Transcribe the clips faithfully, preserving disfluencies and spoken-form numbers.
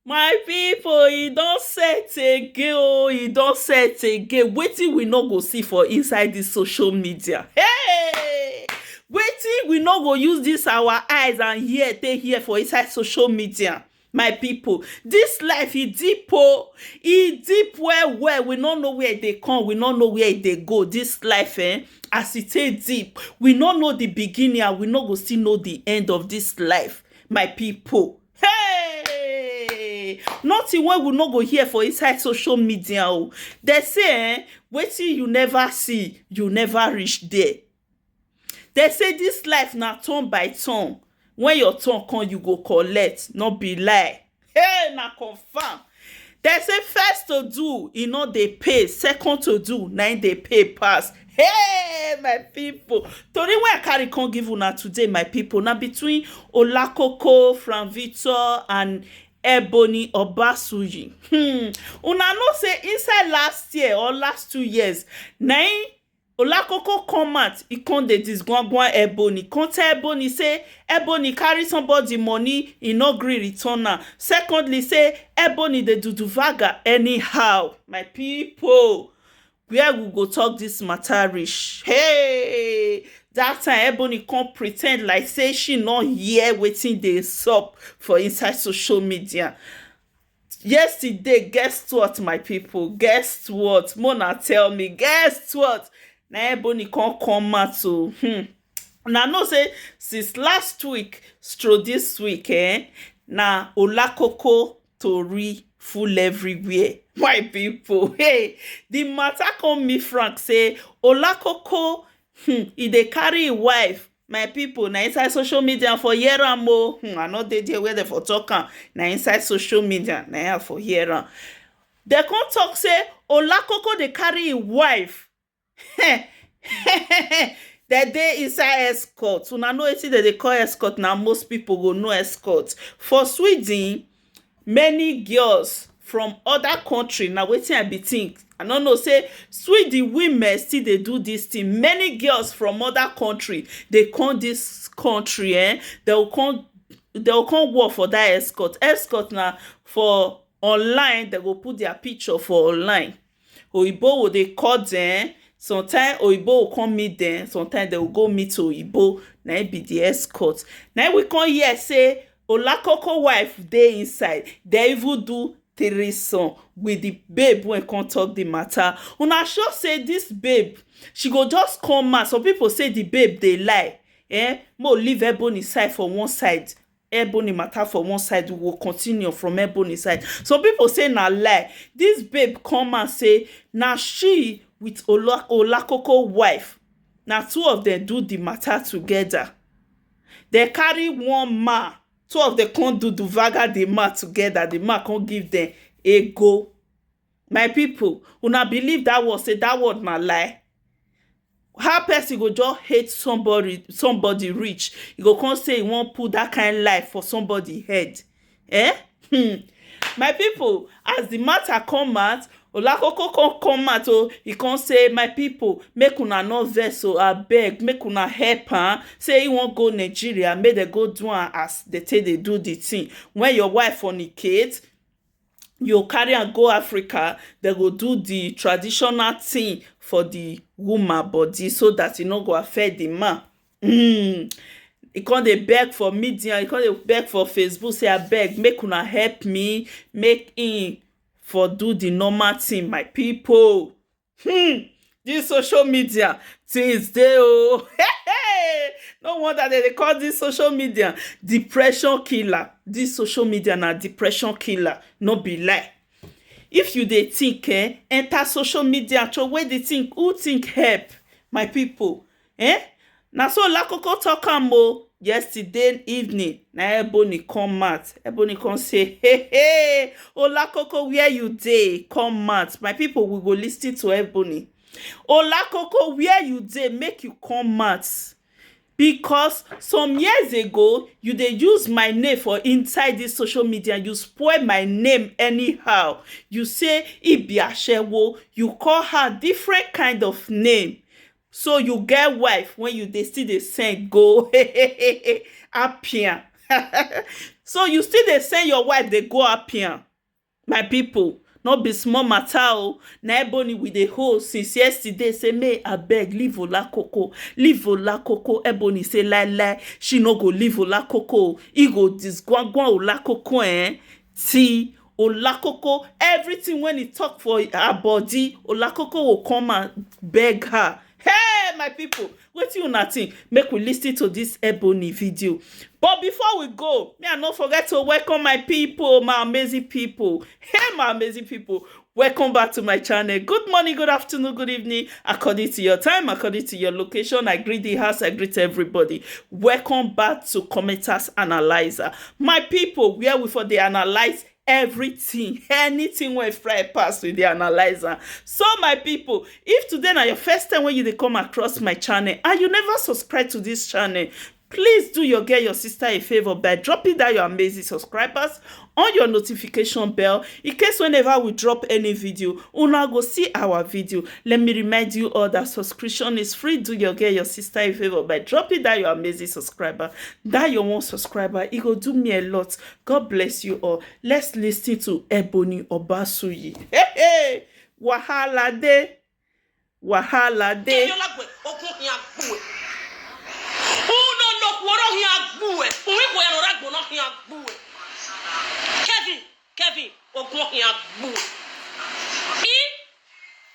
My people, e don set again o, e don set again. Wetin we no go see for inside this social media? Hey! Wetin we no go use this our eyes and ear take hear for inside social media? My people, this life e deep o, e deep well well. We no know where e dey come, we no know where e dey go. This life, eh, as e take deep, we no know the beginning and we no go still know the end of this life. My people, hey! Nothing wey we no go hear for inside social media o. They say, eh, wetin you never see, you never reach there. They say this life na turn by turn. When your turn come, you go collect, no be lie. Hey, na confirm. They say first to do, e no dey pay. Second to do, na im dey pay pass. Hey, my people. Tori wey I carry come give una today, my people, na between Olakoko, Frank Victor, and Ebony Obasuyi. Hmm. Una know say inside last year or last two years, na im Olakoko come out, e come dey disgwangwan Ebony, come tell Ebony say Ebony carry somebody money, e no gree return am. Secondly, say Ebony dey duduvaga anyhow. My people, where we go talk this matter reach? Hey, that time Ebony come pretend like say she no hear wetin dey sup for inside social media. Yesterday, guess what, my people? Guess what? Mona tell me, guess what? Na Ebony come come out o. Hmm. Una know say since last week, stroke this week, eh, na Olakoko tori full everywhere. My people, hey, the matter come meet Frank say Olakoko, hmm, e dey carry im wife. My people, na inside social media for hear am o. Hmm, I no dey there where they for talk am. Na inside social media, na I for hear am. They come talk say Olakoko dey carry im wife. They dey inside escort. Una know wetin they dey call escort? Na most people go know escort. For Sweden, many girls from other country, na wetin I be think. I no know say Sweden women still dey do this thing. Many girls from other country dey come this country, eh? They will come, they will come work for that escort. Escort na for online, they go put their picture for online. Oyibo go dey call them. Sometimes Oyibo go come meet them. Sometimes they will go meet Oyibo. Na im be the escort. Na im we come hear say Olakoko wife dey inside. They even do threesome with the babe wey come talk the matter. Una sure say this babe, she go just come out? Some people say the babe dey lie. Eh? Mo leave Ebony side for one side. Ebony matter for one side, we will continue from Ebony side. Some people say na lie. This babe come and say na she with Ola-, Olakoko wife. Na two of them do the matter together. They carry one man. Two of them come do duvaga the man together. The man come give them ego. My people, una believe that word, say that word na lie? How person go just hate somebody, somebody reach, e go come say e wan put that kind life for somebody head? Eh? Hmm. My people, as the matter come out, Olakoko come come out o, e come say, my people, make una no vex o, abeg, make una help am. Say e wan go Nigeria, make dem go do am as they take dey do the thing. When your wife fornicate, you carry am go Africa, they go do the traditional thing for the woman body so that e no go affect the man. Mm. E come dey beg for media, e come dey beg for Facebook, say, abeg, make una help me, make him for do the normal thing, my people. Hmm. This social media things dey o. No wonder they dey call this social media depression killer. This social media na depression killer, no be lie. If you dey think, eh, enter social media, throway the thing, who think help, my people? Eh? Na so Olakoko talk am o. Yesterday evening, na Ebony come out. Ebony come say, hey, hey, Olakoko, where you dey? Come out. My people, we go listen to Ebony. Olakoko, where you dey? Make you come out. Because some years ago, you dey use my name for inside this social media. You spoil my name anyhow. You say e be ashewo. You call her different kind of name. So you get wife when you dey still dey send go Appian. So you still dey send your wife dey go appear. My people, no be small matter o. Na Ebony we dey hold since yesterday, say, may abeg leave Olakoko, leave Olakoko. Ebony say, lie lie, she no go leave Olakoko. He go disgwangwan Olakoko, eh? See, Olakoko, everything when he talk for her body, Olakoko will come and beg her. Hey, my people, wetin una think? Make we listen to this Ebony video. But before we go, may I not forget to welcome my people, my amazing people. Hey, my amazing people. Welcome back to my channel. Good morning, good afternoon, good evening, according to your time, according to your location. I greet the house, I greet everybody. Welcome back to Commenters Analyzer. My people, where we for the analyze everything, anything wey fry pass, we dey analyze am. So, my people, if today na your first time when you dey come across my channel and you never subscribe to this channel, please do your girl, your sister a favor by dropping that your amazing subscribers on your notification bell, in case whenever we drop any video, una go see our video. Let me remind you all that subscription is free. Do your girl, your sister a favor by dropping that your amazing subscriber, that your one subscriber. It go do me a lot. God bless you all. Let's listen to Ebony Obasuyi. Hey, hey, wahala dey, wahala dey. Kevin Olagwe, okun hin agbuwe. Uno lo kworo hin agbuwe. Uwe ko ya no ragbo no hin agbuwe. Kevin, Kevin, okun hin agbuwe. E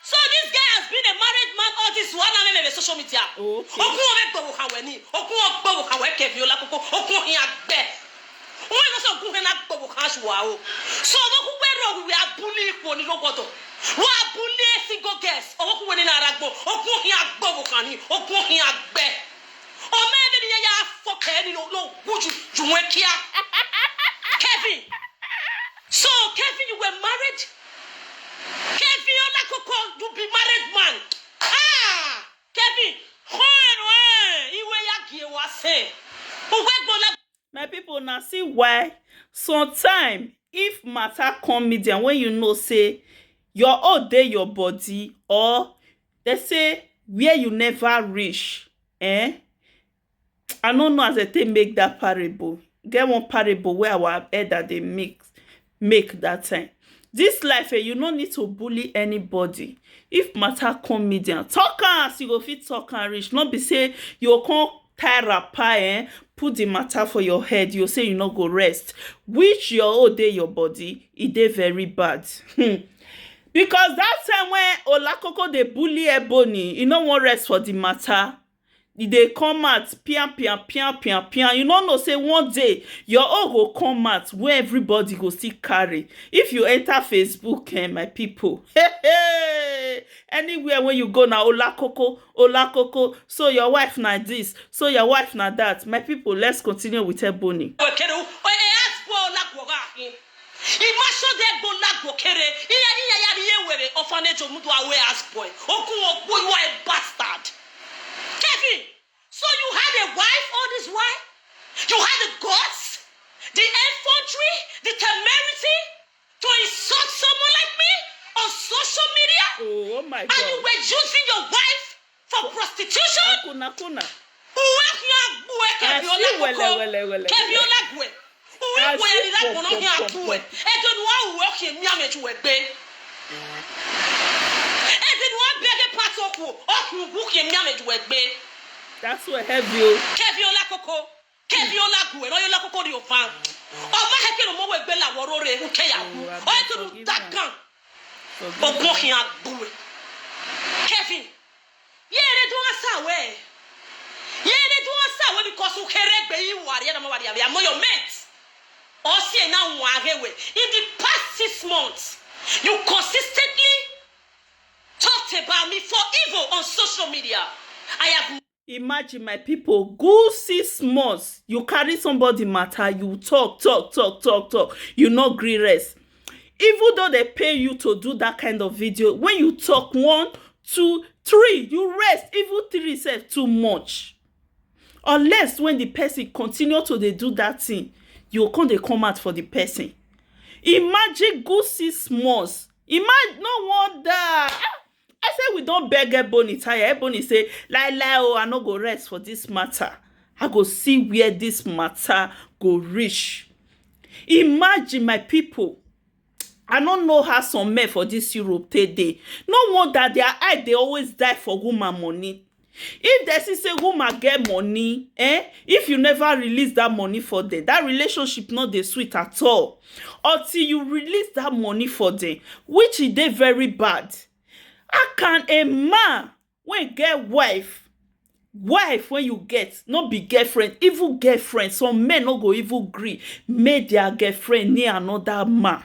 So this guy has been a married man all this one and social media. Okay. Okun o me gbowo kan we ni. Okun o gbowo kan we Kevin Olakoko. Okun hin agbe. Wọ́n lọ sọ okun hin agbowo kan ṣùwà o. So ọmọ kúkú ẹ̀rọ òwúwe abúlé ipò ní lọ́gbọ̀dọ̀. Wọ́n abúlé single girls. Ọmọ kúkú ní ara gbọ́. Okun hin agbowo kan ni. Okun hin agbe. Ọmọ ẹni ni yẹn yà fọkẹ́ ni ló ló wújú jù wọ́n kíá. Kevin. So Kevin, you were married? Kevin Olakoko, you be married man. Ah, Kevin, hold on, eh, iwe ya gie wa se. Uwe gbola. My people, now see why sometime if matter come media, when you know say your own dey your body, or they say where you never reach, eh? I no know as they take make that parable. Get one parable where our elder dey make make that time. This life, eh, you no need to bully anybody. If matter come media, talk am as you go fit talk am reach. No be say you go come tie wrapper, eh, put the matter for your head. You say you no go rest. Which your own dey your body, e dey very bad. Hmm. Because that time when Olakoko dey bully Ebony, e no wan rest for the matter. E dey come out, pian, pian, pian, pian, pian. You no know say one day your own go come out where everybody go still carry. If you enter Facebook, eh, my people, hey, hey, anywhere when you go na Olakoko, Olakoko. So your wife na this, so your wife na that. My people, let's continue with Ebony. Okere, o, e, e, ask for Olakoko. Imasho de gbo lagbo kere. Iya, iya, ya, ya, ye were orphanage omudu awe as boy. Okun ogbo, you are a bastard. Kevin, so you had a wife all this while? You had the guts, the effrontery, the temerity to insult someone like me on social media? Oh, oh my God. And you were using your wife for prostitution? Akuna, kuna. Uwe hin agbuwe Kevin Olakoko. Wele, wele, wele. Kevin Olagwe. Uwe ko ya ni lagbo no hin agbuwe. Edo nu wa uwe hin mi ameju we gbe. Edo nu wa bege pato ku. O hin wu hin mi ameju we gbe. That's what have you. Kevin Olakoko. Kevin Olagwe. No Olakoko ni o fan. O ma he ke no mo we gbe la woro re. Uke ya wu. O e to dakan. Ogun hin agbuwe. Kevin. Yere do asawe. Yere do asawe because ukere gbe iwari na mawari abi amoyo met. Osi e na nwa agewe. In the past six months, you consistently talked about me for evil on social media. I have Imagine, my people, good six months, you carry somebody matter, you talk, talk, talk, talk, talk, you no gree rest. Even though they pay you to do that kind of video, when you talk one, two, three, you rest. Even three sef too much. Unless when the person continue to dey do that thing, you come dey come out for the person. Imagine good six months. Imagine, no wonder. Ah, I say we don beg Ebony tire. Ebony say, lie, lie, oh, I no go rest for this matter. I go see where this matter go reach. Imagine, my people. I no know how some men for this Europe take dey. No wonder their eye dey always die for woman money. If dem see say woman get money, eh, if you never release that money for them, that relationship no dey sweet at all until you release that money for them, which e dey very bad. How can a man wey get wife, wife wey you get, no be girlfriend, even girlfriend, some men no go even gree make their girlfriend near another man.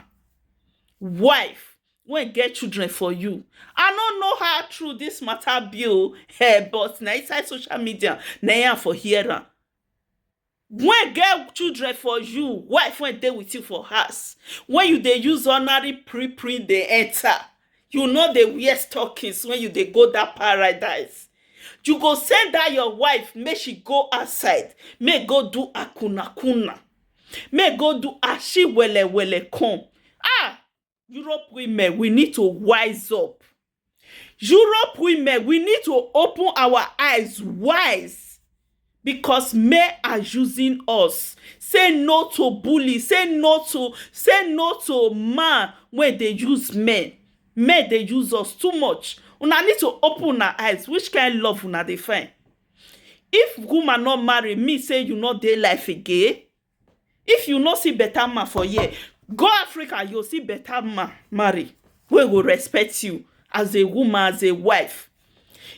Wife wey get children for you. I no know how true this matter be o, eh, but na inside social media na I for hear am. Wey get children for you, wife wey dey with you for house, wey you dey use ordinary pre pre dey enter, you no dey wear stockings when you dey go that paradise. You go send that your wife make she go outside, make go do akunakuna, make go do ashi wele wele come. Ah, Europe women, we need to wise up. Europe women, we need to open our eyes wise, because men are using us. Say no to bully. Say no to say no to man wey dey use men. Men dey use us too much. Una need to open una eyes. Which kind love una dey find? If woman no marry, me say you no dey life again. If you no see better man for here, go Africa, you see better man marry, wey go respect you as a woman, as a wife.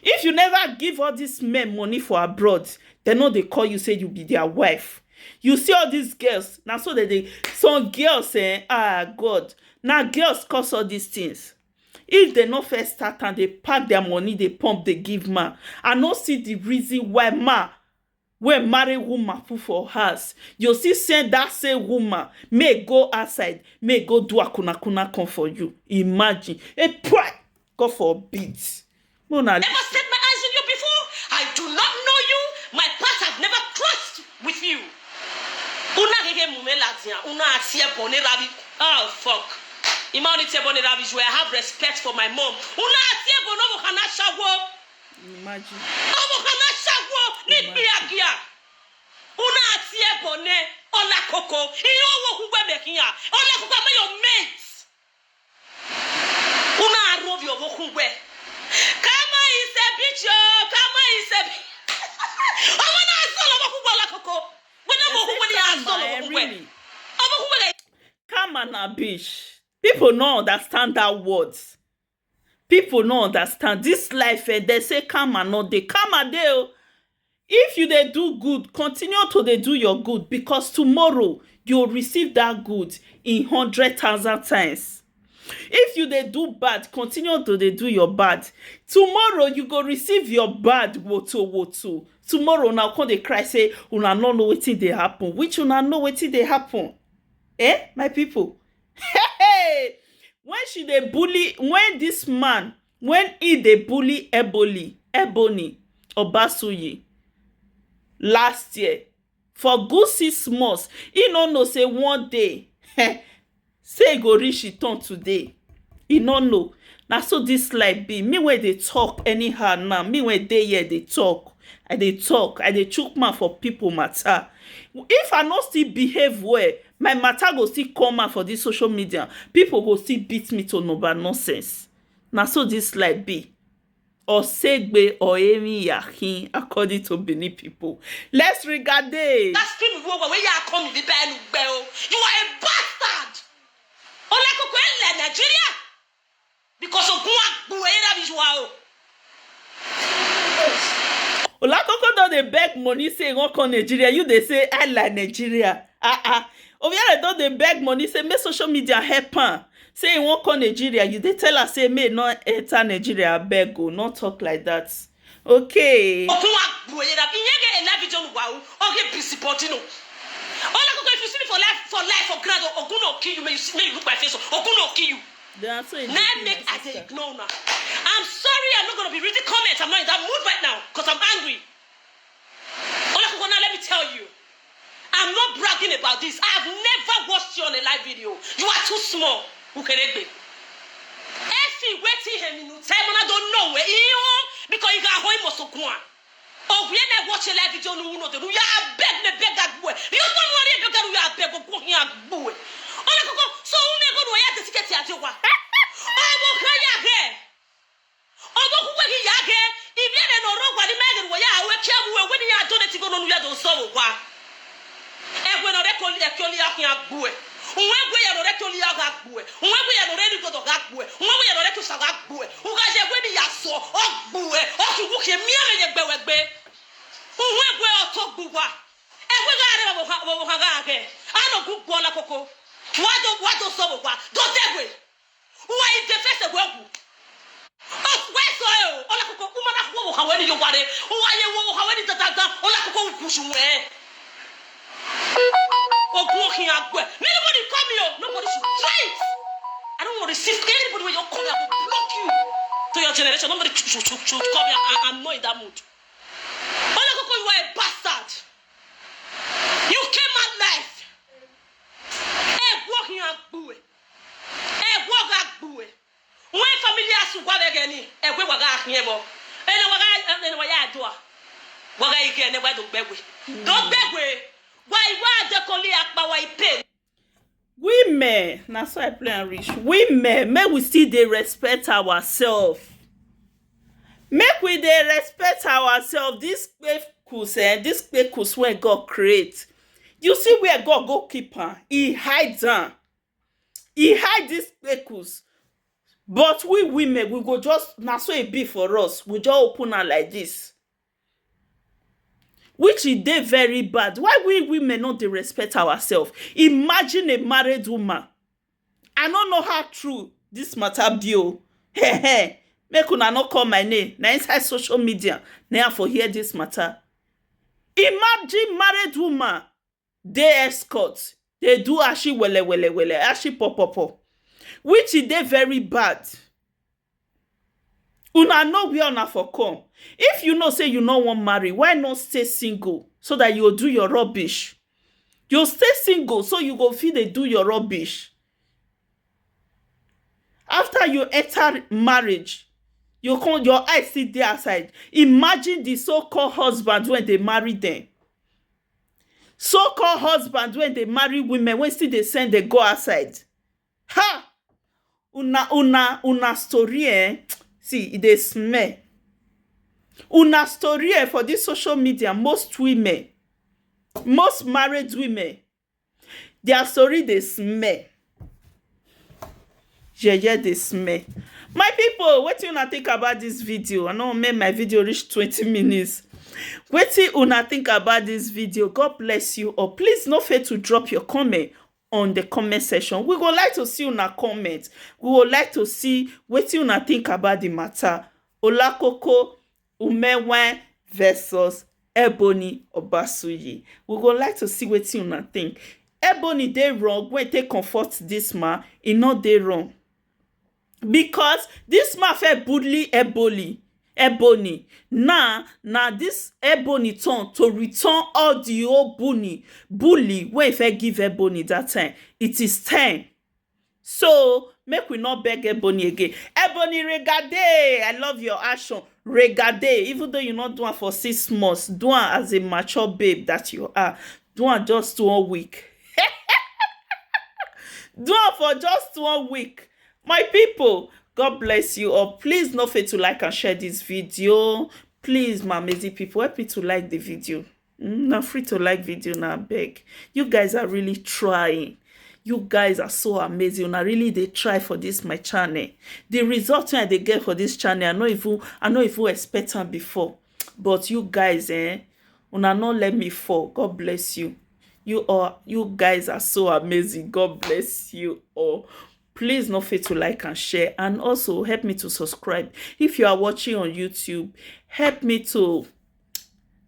If you never give all these men money for abroad, dem no dey call you say you be their wife. You see all these girls, na so dem dey, some girls, eh, ah, God, na girls cause all these things. If dem no first start and dey pack their money, dey pump, dey give man, I no see the reason why man wey marry woman put for house, you still send that same woman make go outside, make go do akunakuna come for you. Imagine. A pray, God forbid. Mona, never set my eyes on you before. I do not know you. My path have never crossed with you. Una gege mume latia, una atie bone rabi. Oh, fuck. Ima oni tie bone rabi jwe. I have respect for my mom. Una atie bone mo kana shawo. Imagine. Omo kana shawo ni biagia. Una atie bone, ola koko. Iyo wo kugbe mekinya. Ola koko me your mate. Una arobi owo kugbe. Kama is a bitch, oh, kama is a bi-, owo na asolo owo kugbe ola koko. When owo kugbe ni asolo owo kugbe. Owo kugbe. Karma na bitch. People no understand that word. People no understand this life, eh, they say karma no dey. Karma dey o. If you dey do good, continue to dey do your good, because tomorrow you will receive that good in hundred thousand times. If you dey do bad, continue to dey do your bad. Tomorrow you go receive your bad woto woto. Tomorrow una come dey cry say una no know wetin dey happen, which una know wetin dey happen. Eh, my people? Hey, when she dey bully, when this man, when he dey bully Ebony, Ebony Obasuyi last year, for good six months, he no know say one day, say e go reach e turn today. He no know. Na so this life be. Me wey dey talk anyhow now, me wey dey here dey talk, I dey talk, I dey chook mouth for people matter. If I no still behave well, my matter go still come out for this social media. People go still beat me to number nonsense. Na so this life be. Osegbe or Emi Yakin, according to Benin people. Let's regard it. That's people who were where you are coming, the band. You are a bastard. Olakoko Nigeria. Because of who are visual. Olakoko don dey beg money say he wan come Nigeria. You dey say, "I like Nigeria." Ah, ah. Obiara don dey beg money say make social media help am. Say he wan come Nigeria. You dey tell her say make no enter Nigeria. Abeg o, no talk like that. Okay. Okun wa gboyera. Iye ge ena video nu wa o. Oge busy body no. Olakoko, if you see me for life, for life, for ground, Ogun no kill you. May you see, may you look my face. Ogun no kill you. They are so. Now make I dey ignore una. I'm sorry, I'm not gonna be reading comments. I'm not in that mood right now because I'm angry. Olakoko, now let me tell you, I'm not bragging about this. I have never watched you on a live video. You are too small. Ukeregbe. Efi wetin heminu temona don't know where you, because you got home must go on. Oguye na watch a live video no uno de. Uya abeg me beg agbue. You want worry beg uya abeg go here agbue. Ola koko so uno go no ya dedicate ya jowa. Obo kaya he. Obo ku we ya he. Ibi ene no ro gwa ni mege wo ya we ke mu we ni ya donate go no ya do so wa. Egwe no re koli e koli ya agbue. Uwe gwe ya no re koli ya agbue. Uwe gwe ya no re ni godo agbue. Uwe gwe ya no re kusa agbue. Uga je gwe ni ya so agbue. O ki wu ke mi ame ye gbe we gbe. Uwe gwe oto gbuwa. Egwe ga re wo ha wo ha ga ge. Ano gu gbo la koko. Wa do wa do so wa. Do te gwe. Uwa ide fese gwe gu. O we so e o. Ola koko uma na wo ha we ni yo ware. Uwa ye wo ha we ni da da da. Ola koko u kusu we. Ogun okin agbe. Anybody call me o. Nobody should try it. I don't want to receive anybody when you call me. I will block you. To your generation, nobody should, should, should call me. I, I'm not in that mood. Ola koko, you are a bastard. You came out life. Egwu ohin agbue. Egwu oga agbue. When family asu gwa begeni, egwe waga ahin ebo. Ene waga, ene waya adua. Waga ige ene wa do gbegwe. Do gbegwe. Wa iwa de koli akpa wa ipe. Women, na so I play and reach. Women, make we still dey respect ourselves. Make we dey respect ourselves. This kpekus, eh, this kpekus wey God create. You see where God go keep am? He hide am. He hide this kpekus. But we women, we go just, na so e be for us. We just open am like this. Which e dey very bad. Why we women no dey respect ourselves? Imagine a married woman. I no know how true this matter be o. Hey, hey, make una no call my name. Na inside social media, na I for hear this matter. Imagine married woman dey escort, dey do ashi wele wele wele, ashi popopo, which e dey very bad. Una know where una for come. If you know say you no wan marry, why not stay single so that you do your rubbish? You stay single so you go fit dey do your rubbish. After you enter marriage, you come, your eye still dey outside. Imagine the so-called husband wey dey marry them. So-called husband wey dey marry women, wey still dey send them go outside. Ha! Una, una, una story, eh? See, e dey smell. Una story, eh, for this social media, most women, most married women, their story dey smell. Yeye dey smell. My people, wetin una think about this video? I no make my video reach twenty minutes. Wetin una think about this video? God bless you all. Please no fail to drop your comment on the comment section. We go like to see una comment. We go like to see wetin una think about the matter. Olakoko Umewan versus Ebony Obasuyi. We go like to see wetin una think. Ebony dey wrong wey take comfort this man. E no dey wrong. Because this man fit bully Ebony. Ebony. Now, na this Ebony turn to return all the old bully, bully wey e fit give Ebony that time. It is time. So, make we not beg Ebony again. Ebony, regade, I love your action. Regade, even though you not do am for six months, do am as a mature babe that you are. Do am just one week. Do am for just one week. My people, God bless you all. Please no fail to like and share this video. Please, my amazing people, help me to like the video. Mm, na free to like video, na beg. You guys are really trying. You guys are so amazing. Una really dey try for this my channel. The result wey I dey get for this channel, I no even, I no even expect am before. But you guys, eh, una no let me fall. God bless you. You all, you guys are so amazing. God bless you all. Please no fail to like and share, and also help me to subscribe. If you are watching on YouTube, help me to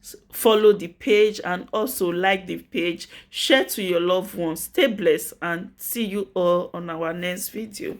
s-, follow the page and also like the page, share to your loved ones. Stay blessed and see you all on our next video.